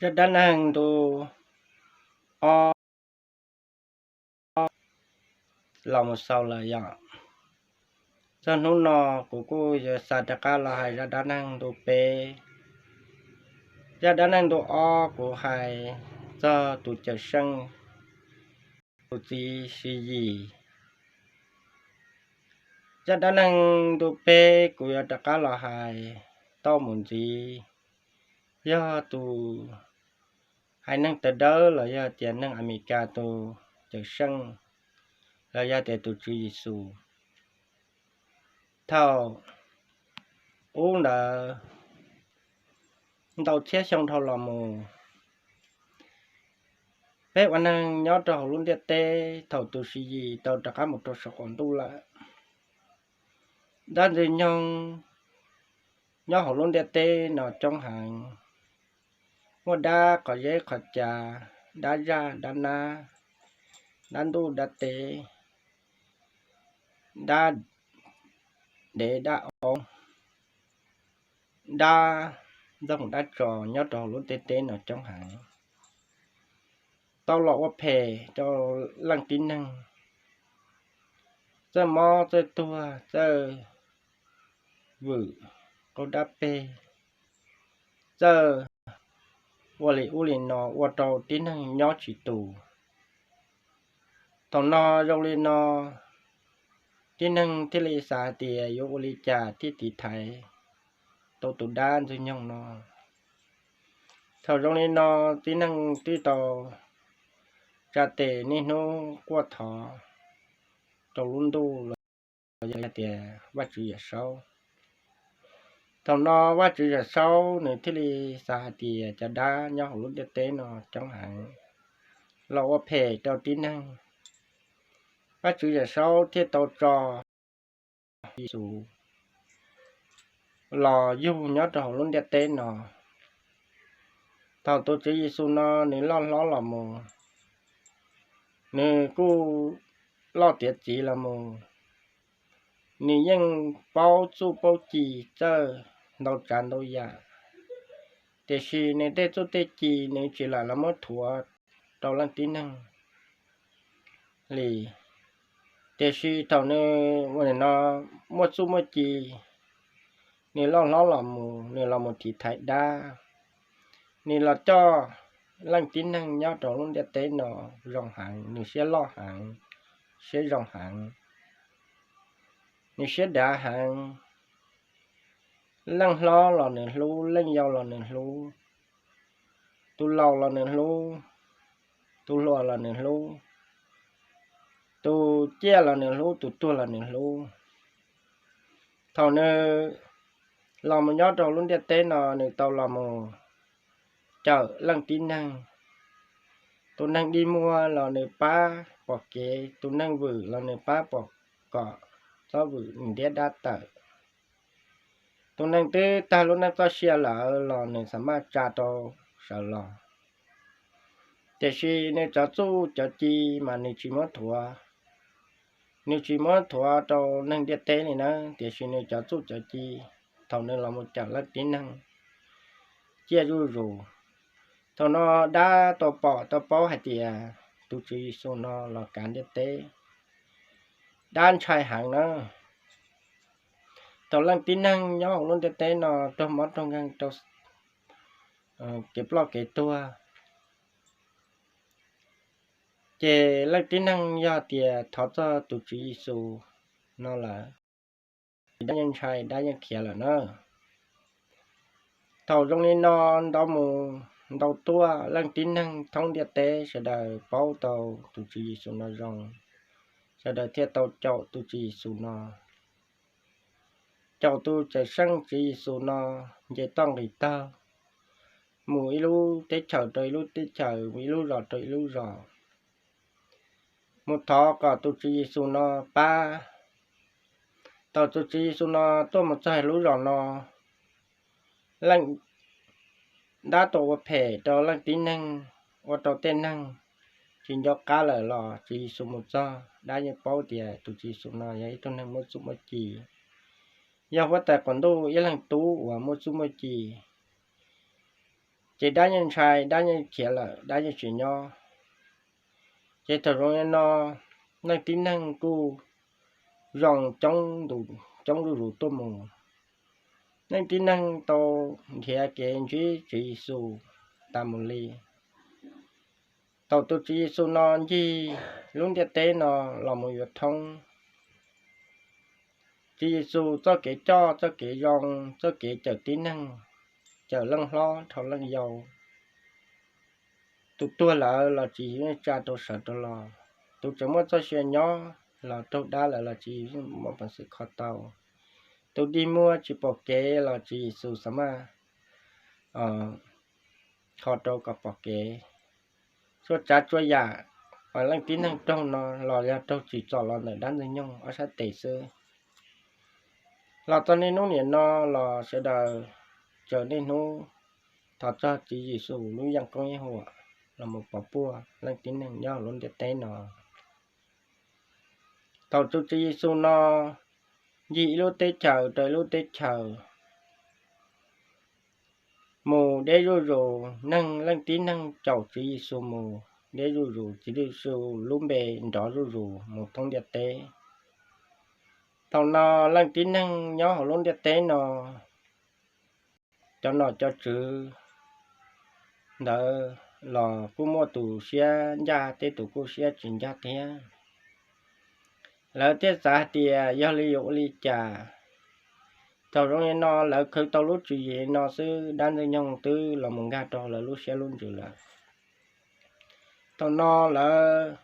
Zaj dab neeg ntu ob los mus xaus lawm yom. Txog hnub no kuv kuj yuav xa rov qab los hais zaj dab neeg ntu peb. Zaj dab neeg ntu ob kuv hais txog tus cawm seej, tus txiv Siv Yim. Zaj dab neeg ntu peb kuv yuav rov qab los hais tau mus ntxiv, yog tus haiv neeg tawv dawb los yog tias neeg Amelikas tus cawm seej, los yog tias tus Tswv Yexus. Thaum ub ntawd ntau txhiab xyoo dhau los mus, peb ua neeg nyob rau hauv lub ntiaj teb thaum tus Siv Yim tau rov qab mus rau saum qaum ntuj lawm. Dab ntxwg nyoog nyob hauv lub ntiaj teb no coob heev, muaj dab qhov zeb qhov ca, dab zaj dab nab, dab ntuj dab teb, dab dev dab oob, dab ntxoog dab tso nyob rau hauv lub ntiaj teb no coob heev, tau los ua phem rau leej tib neeg, txawj mob txawj tuag, txawj vwm qaug dab peg, txawj ua li ub li no ua rau tib neeg nyob tsis tus. Thaum no zoo li no, tib neeg thiaj li xav hais tias yuav ua li cas thiaj tiv thaiv tau tus dab ntxwg nyoog no. Thaum zoo li no, tib neeg twb tau tsa tes niaj hnub quaj thov rau lub ntuj los yog tias Vajtswv Yawm Saub. Thaum no Vajtswv Yawm Saub nws thiaj li xav hais tias cov dab nyob hauv lub ntiaj teb no coob heev, los ua phem rau tib neeg. Vajtswv Yawm Saub thiaj tau tso Yexus los yug nyob rau hauv lub ntiaj teb no. Thaum tus Tswv Yexus no nws loj hlob los mus, nws kuj loj tiav txiv los mus, nws yeej paub txuj paub ci txawj ntau tsav ntau yam, tiam sis nws tej txuj tej ci nws tsis lam los muab thuav rau leej tib neeg li. Tiam sis thaum nws ua no muaj txuj muaj ci, nws loj hlob los mus, nws los mus tiv thaiv dab, nws los coj leej tib neeg nyob rau lub ntiaj teb no zoo heev, nws siab loj heev, siab zoo heev, nws siab dav heev. Leej hlob los nws hlub, leej yau los nws hlub, tus laus los nws hlub, tus hluas los nws hlub, tus ciaj los nws hlub, tus tuag los nws hlub. Thaum nws los mus nyob rau lub ntiaj teb no, nws tau los mus cawm leej tib neeg. Tus neeg dig muag los nws pab pom kev, tus neeg vwm los nws pab pom kom txhob vwm ntiab dab tawm. Tus neeg twb tag lub neej txoj sia lawm los nws xam maj tsa rau sawv los. Tiam sis nws cov txuj cov ci mas nws tsis muab thuav, nws tsis muab thuav rau neeg ntiaj teb li na, tiam sis nws cov txuj cov ci, thaum nws los mus cawm leej tib neeg ciaj zuj zus, thaum no dab tau pom tau paub hais tias tus Tswv Yexus no los kav ntiaj teb, dab ntshai heev na. Thaum leej tib neeg nyob hauv lub ntiaj teb no raug mob raug nkeeg rau kev ploj kev tuag, ces leej tib neeg yog tias thov txog tus Tswv Yexus no lawm, ces dab yeej ntshai, dab yeej khiav lawm na. Thaum zoo li no ntau mus ntau tuaj, leej tib neeg thoob ntiaj teb sawv daws paub tau tus Tswv Yexus no zoo, sawv daws thiaj tau caum tus Tswv Yexus no, caum tus cawm seej Tswv Yexus no nce toj nqis taug, mus ib lub teb chaws rau ib lub teb chaws, mus ib lub zos rau ib lub zos, mus thov kom tus Tswv Yexus no pab. Thaum tus Tswv Yexus no tuaj mus txog lub zos no, leej dab tuaj ua phem rau leej tib neeg, ua rau tej neeg tsis nco qab lawm los Tswv Yexus mus txog, dab yeej paub tias tus Tswv Yexus no yog ib tug neeg muaj txuj muaj ci, yog huab tais qaum ntuj ib leeg tub uas muaj txuj muaj ci, Ces dab yeej ntshai, dab yeej khiav lawm, dab yeej tsis nyob. Ces thaum zoo li no, leej tib neeg kuj zoo coob zuj zus tuaj mus. Leej tib neeg tau nrhiav kev ntsib Tswv Yexus tas mus li. Thaum tus Tswv Yexus no ncig lub ntiaj teb no los mus yuav thoob, Tswv Yexus txoj kev coj, txoj kev zoo, txoj kev cawm tib neeg, cawm leej hlob dhau leej yau, tus tuag lawm los tsis yeej tsa rau sawv rau los, tus tseem muaj txoj sia nyob los raug dab lawm los tsis yeej muaj peev xwm kho tau, tus dig muag tsis pom kev los Tswv Yexus xav mas kho rau kom pom kev. Txhua tsav txhua yam uas leej tib neeg raug no los yog raug tsim txom los ntawm dab ntxwg nyoog ob sab tes xwb. Los txog niaj hnub niam no los sawv daws tsaws niaj hnub thov txog Tswv Yexus lub yeeb koob yeeb huam los mus pov puag leej tib neeg nyob hauv lub ntiaj teb no. Thaum tus Tswv Yexus no ncig ib lub teb chaws rau ib lub teb chaws, mus deb zuj zus, neeg leej tib neeg caum Tswv Yexus mus deb zuj zus, Tswv Yexus lub npe nrov zuj zus mus thoob ntiaj teb. Thaum no leej tib neeg nyob hauv lub ntiaj teb no, cov nom cov tswv ntawd los kuj muaj tus siab ncaj thiab tus kuj siab tsis ncaj thiab. Lawv thiaj xav hais tias yog li yuav ua li cas. Thaum zoo li no lawv khwv tau lub tswv yim no xwb, dab ntxwg nyoog twb los mus nkag rau lawv lub siab lub ntsws lawm. Thaum no lawv,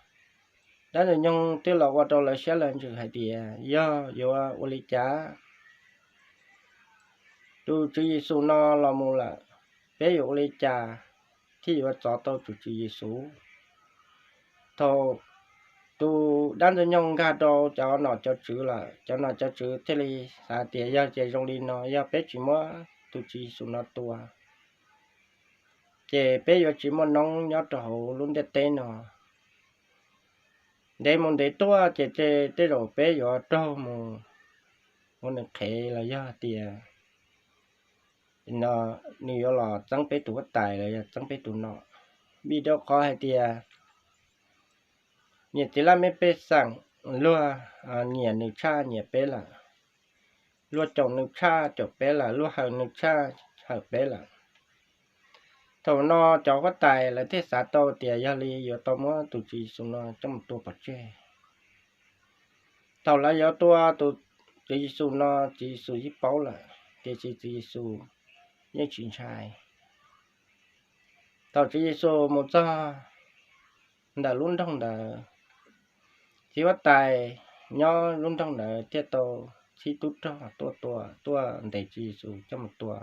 dab ntxwg nyoog twb los ua rau lawv siab lawv ntsws hais tias yog yuav ua li cas, tus Tswv Yexus no los mus lawm, peb yuav ua li cas thiaj yuav txov tau tus Tswv Yexus. Thaum tus dab ntxwg nyoog nkag rau cov nom cov tswv lawm, cov nom cov tswv thiaj li xav tias yog ces zoo li no, yog peb tsis muab tus Tswv Yexus no tua, ces peb yuav tsis muaj noob nyob rau hauv lub ntiaj teb no. Ntev mus ntev tuaj ces tej zaum peb yuav raug mus ua nws qhev los yog tias no nws yuav los txeeb peb tus huab tais los yog txeeb peb tus nom. Vim rau qhov hais tias niam txiv laj mej pej xeem, luag nyiam nws tshaj nyiam peb lawm, luag caum nws tshaj caum peb lawm, luag hawm nws tshaj hawm peb lawm. Thaum no cov huab tais lawv thiaj xav tau tias yog li yuav tau muab tus Tswv Yexus no coj mus tua pov tseg. Thaum lawv yuav tua tus Tswv Yexus no, Tswv Yexus yeej paub lawm, tiam sis Tswv Yexus yeej tsis ntshai. Thaum Tswv Yexus mus txog ntawm lub nroog ntawd, txiv huab tais nyob lub nroog ntawd thiaj tau txib tub rog tuaj tua, tuaj ntes Tswv Yexus coj mus tua.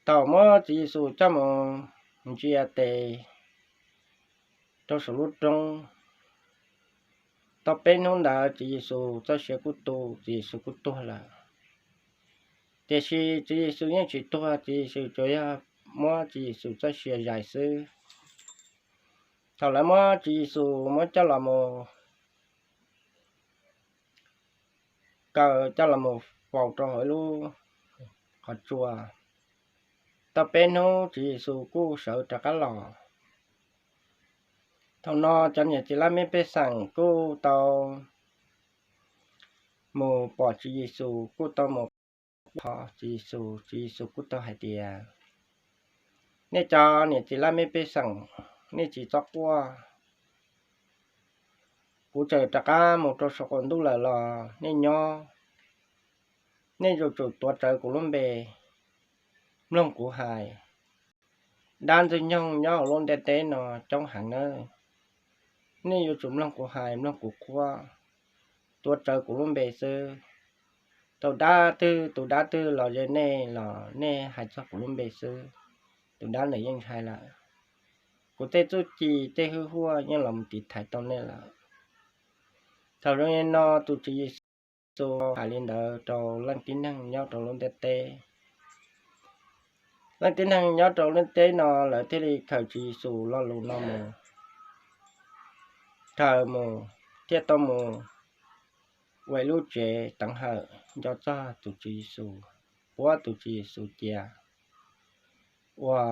Thaum muab Tswv Yexus coj mus ntsia tes rau saum lub roob, tau peb hnub ntawd Tswv Yexus txoj sia kuj tu, Tswv Yexus kuj tuag lawm. Tiam sis Tswv Yexus yeej tsis tuag, Tswv Yexus tsuas yog muab Tswv Yexus txoj sia zais xwb. Thaum lawv muab Tswv Yexus muab coj los mus kaw, coj los mus faus rau hauv ib lub qhov tsua, tau peb hnub Tswv Yexus kuj sawv rov qab los. Thaum no cov niam txiv laj mej pej xeem kuj tau mus pom Tswv Yexus, kuj tau mus qhov Tswv Yexus, Tswv Yexus kuj tau hais tias, nej cov niam txiv laj mej pej xeem, nej tsis txhob quaj. Kuv tseem rov qab mus rau saum qaum ntuj lawm los nej nyob, nej yuav tsum tuav rawv kuv lub npe, mloog kuv hais. Dab ntxwg nyoog nyob hauv lub ntiaj teb no coob heev nawb. Nej yuav tsum mloog kuv hais, mloog kuv qhuab, tuav rawv kuv lub npe xwb. Thaum dab twg, tus dab twg los ze nej los nej hais txog kuv lub npe xwb, tus dab ntawd yeej ntshai lawm. Kuv tej txuj ci, tej hwj huaj yeej los mus tiv thaiv tau nej lawm. Thaum zoo li no tus Tswv Yexus hais li ntawd rau leej tib neeg nyob rau lub ntiaj teb. Leej tib neeg nyob rau lub ntiaj teb no lawv thiaj li khaws Tswv Yexus lo lus no mus khaws mus, thiaj tau mus ua ib lub tsev teev hawm nco txog tus Tswv Yexus, puab tus Tswv Yexus cia. ua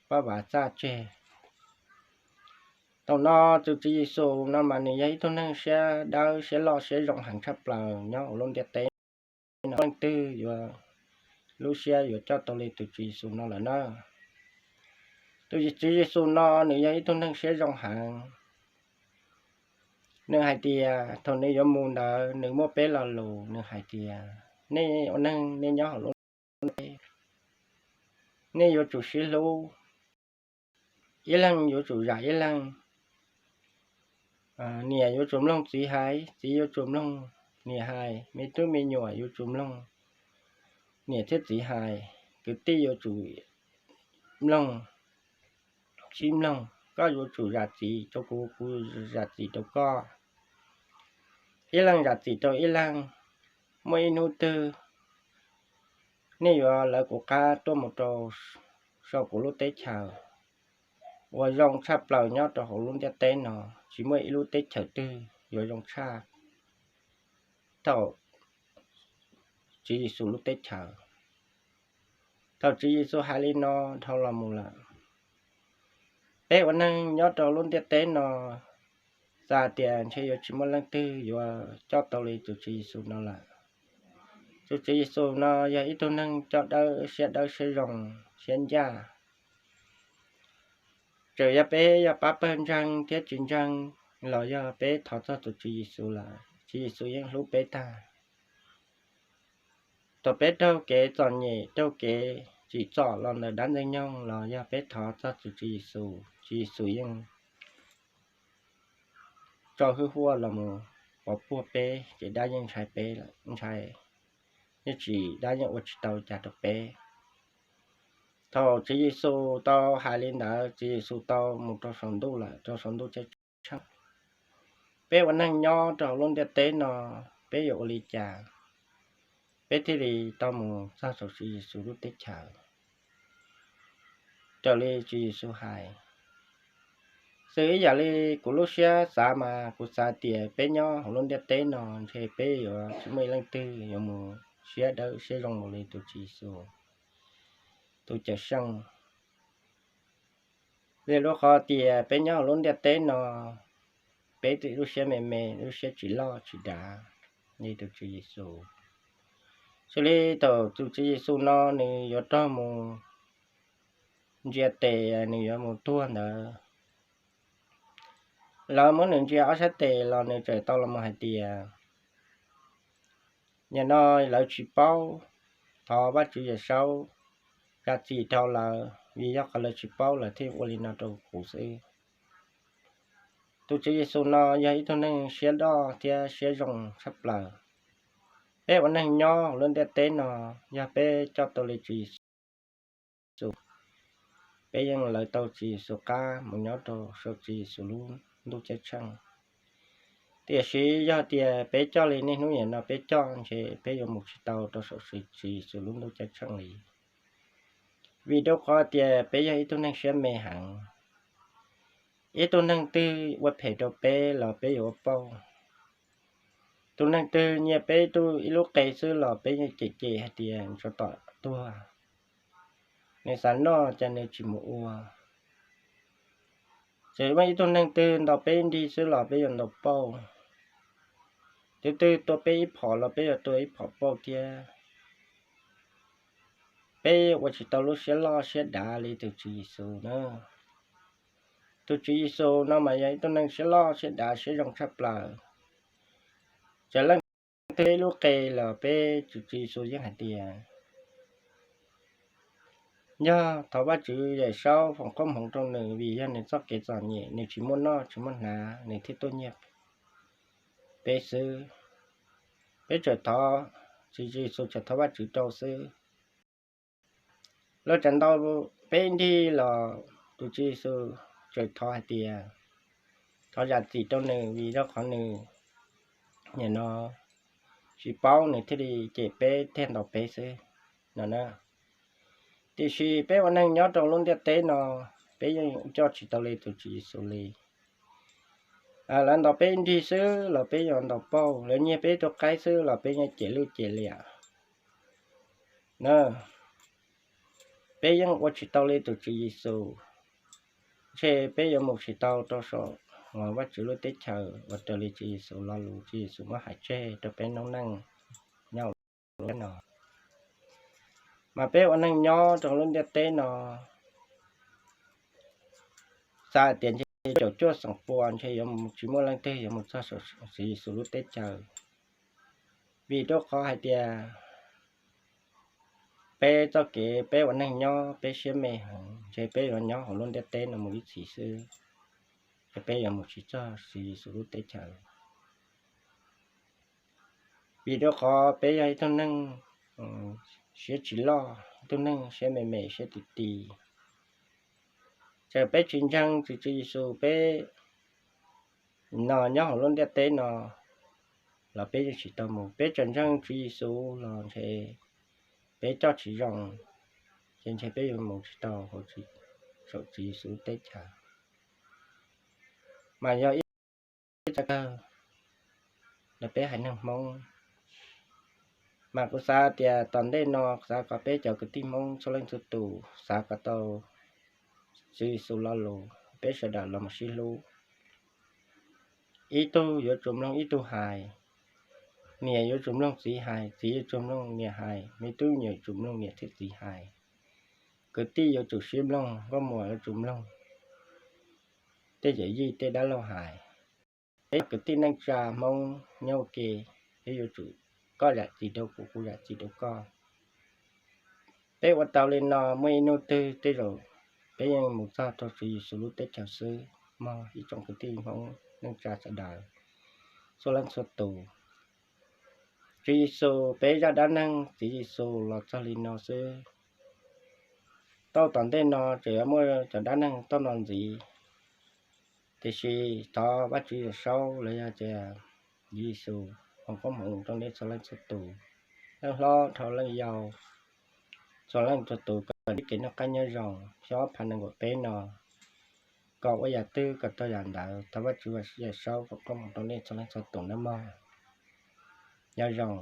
pab vav txaj tseg. Thaum no tus Tswv Yexus no mas nws yog ib tug neeg siab dawb siab loj siab zoo heev tshaj plaws nyob hauv lub ntiaj teb no. Leej twg yuav lub siab yuav coj tau li tus Tswv Yexus no lawm na? Tus Tswv Yexus no nws yog ib tug neeg siab zoo heev. Nws hais tias thaum nws yuav mus ntawd nws muaj peb lo lus, nws hais tias, nej ua neeg nej nyob hauv lub ntiaj teb, nej yuav tsum sib hlub, ib leeg yuav tsum zam ib leeg. Niam yuav tsum mloog txiv hais, txiv yuav tsum mloog niam hais, me tub me nyuam yuav tsum mloog niam thiab txiv hais, kwv tij yuav tsum mloog, sib mloog, koj yuav tsum zam txim rau kuv, kuv zam txim rau koj, ib leeg zam txim rau ib leeg. Muaj ib hnub twg nej yuav lawv kuv qab tuaj mus rau saum kuv lub teb chaws uas zoo tshaj plaws nyob rau hauv lub ntiaj teb no. Tsis muaj ib lub teb chaws twg yuav zoo tshaj thaum Tswv Yexus lub teb chaws. Thaum Tswv Yexus hais li no dhau los mus lawm, peb ua neeg nyob rau lub ntiaj teb no xav tias ntshe yuav tsis muaj leej twg yuav coj tau li tus Tswv Yexus no lawm. Tus Tswv Yexus no yog ib tug neeg coj dawb siab dawb siab zoo siab ncaj. Txawm yog peb yog pab pawg ntseeg thiab tsis ntseeg los yog peb thov txog tus Tswv Yexus lawm, Tswv Yexus yeej hlub peb tag. Thaum peb raug kev txom nyem, raug kev tsim txom los ntawm dab ntxwg nyoog los yog peb thov txog tus Tswv Yexus, Tswv Yexus yeej tso hwj huaj los mus pov puag peb ces dab yeej ntshai peb, ntshai, yeej tsis, dab yeej ua tsis tau cas rau peb. Thaum Tswv Yexus tau hais li ntawd, Tswv Yexus tau mus rau saum ntuj lawm, rau saum ntuj ceeb tsheej. Peb ua neeg nyob rau hauv lub ntiaj teb no, peb yuav ua li cas peb thiaj li tau mus txog saum Tswv Yexus lub teb chaws raws li Tswv Yexus hais? Xws ib yam li kuv lub siab xav mas kuv xav tias peb nyob hauv lub ntiaj teb no ntshe peb yuav tsis muaj ib leej twg yuav mus siab dawb siab zoo npaum li tus Tswv Yexus, tus Cawm Seej. Vim rau qhov tias peb nyob hauv lub ntiaj teb no, peb lub siab me me, lub siab tsis loj tsis dav li tus Tswv Yexus. Xws li thaum tus Tswv Yexus no nws yuav raug mus ntsia tes, nws yuav mus tuag ntawd, lawv muab nws ntsia ob sab tes los nws txawm tau los mus hais tias, nim no lawv tsis paub, thov Vajtswv Yawmsaub zam txim rau lawv, vim yog qhov lawv tsis paub lawv thiaj ua li no rau kuv xwb. Tus Tswv Yexus no yog ib tug neeg siab doj thiab siab zoo tshaj plaws. Peb ua neeg nyob hauv lub ntiaj teb no, yog peb coj tau li Tswv Yexus, peb yeej lawv tau Tswv Yexus qab mus nyob rau saum Tswv Yexus lub ntuj ceeb tsheej. Tiam sis yog tias peb coj li niaj hnub nim no peb coj ntshe peb yuav mus tsis tau rau saum Tswv Yexus lub ntuj ceeb tsheej li. Vim rau qhov tias peb yog ib tug neeg siab me heev. Ib tug neeg twg ua phem rau peb los peb yuav ua pauj. Tus neeg twg nyiag peb ib lub qe xwb los peb yeej cem cem hais tias tsov tom tuag, nws xav noj ces nws tsis mus ua. Ces muaj ib tug neeg twg ntaus peb ib nrig xwb los peb yuav ntaus pauj. Tus twg tua peb ib phom los peb yuav tua ib phom pauj thiab. Peb ua tsis tau lub siab loj siab dav li tus Tswv Yexus na. Tus Tswv Yexus no mas yog ib tug neeg siab loj siab dav siab zoo tshaj plaws. Txawm leej twg ib lub qe los peb tus Tswv Yexus yeej hais tias, yog thov Vajtswv Yawmsaub foom koob hmoov rau nws, vim yog nws txoj kev txom nyem, nws tsis muaj noj tsis muaj hnav, nws thiaj tuaj nyiag peb xwb. Peb txawm thov, Tswv Yexus txawm thov Vajtswv rau xwb. Lawv txawm ntaus peb ib nrig los tus Tswv Yexus txawm thov hais tias, thov zam txim rau nws vim rau qhov nws nim no tsis paub, nws thiaj li cem peb thiaj ntaus peb xwb no na. Tiam sis peb ua neeg nyob rau lub ntiaj teb no, peb yeej coj tsis tau li tus Tswv Yexus li. Lawv ntaus peb ib nrig xwb los peb yuav ntaus pauj, lawv nyiag peb tus qaib xwb los peb yeej cem lwj cem liam na. peb yeej ua tsis tau li tus Tswv Yexus, ntshe peb yuav mus tsis tau rau saum Vajtswv lub teb chaws uas raws li Tswv Yexus lo lus Tswv Yexus muab hais tseg rau peb noob neej nyob no. Mas peb ua neej nyob rau lub ntiaj teb no, xav tias ntshe caum cuaj xeem pua ntshe yuav tsis muaj leej twg yuav mus txog saum Tswv Yexus lub teb chaws, vim rau qhov hais tias peb txoj kev peb ua neej nyob peb siab me heev, ntshe peb yuav nyob hauv lub ntiaj teb no mus ib txhis xwb, es peb yuav mus tsis txog Tswv Yexus lub teb chaws. Vim rau qhov peb yog ib tug neeg siab tsis loj, ib tug neeg siab me me siab ti ti. Txawm peb tsis ntseeg Tswv Yexus, peb no nyob hauv lub ntiaj teb no los peb yeej tsis tau mus. Peb tseem ntseeg Tswv Yexus los ntshe peb coj tsis zoo, ces ntshe peb yuav mus tsis tau hauv saum Tswv Yexus lub teb chaws. Mas yog ib txoj kawg los peb haiv neeg Hmoob. Mas kuv xav tias tom ntej no xav kom peb cov kwv tij Hmoob txhua leej txhua tus xav kom tau Tswv Yexus lo lus, peb sawv daws los mus sib hlub. Ib tug yuav tsum mloog ib tug hais, niam yuav tsum mloog txiv hais, txiv yuav tsum mloog niam hais, me tub yuav tsum mloog niam thiab txiv hais, kwv tij yuav tsum sib mloog, nkauj muam yuav tsum mloog tej yawm yij tej dab laug hais. Peb kwv tij neej tsa Hmoob nyob ua ke, peb yuav tsum koj zam txim rau kuv, kuv zam txim rau koj. Peb ua tau li no muaj ib hnub twg tej zaum peb yeej mus txog rau Tswv Yexus lub teb chaws xwb mog ib tsoom kwv tij Hmoob neej tsa sawv daws txhua leej txhua tus. Tswv Yexus peb zaj dab neeg Tswv Yexus los txog li no xwb. Tau tom ntej no tseem yuav muaj cov dab neeg tau no ntxiv, tiam sis thov Vajtswv Yawm Saub los yog tias Yexus foom koob hmoov rau nej txhua leej txhua tus, leej hlob dhau leej yau, txhua leej txhua tus kom ntsib kev noj qab nyob zoo xyoo ob phav nees nkaum peb no, kom ua yam twg kom tau yam ntawd. Thov Vajtswv Yawm Saub foom koob hmoov rau nej txhua leej txhua tus nawb mog. Nyob zoo.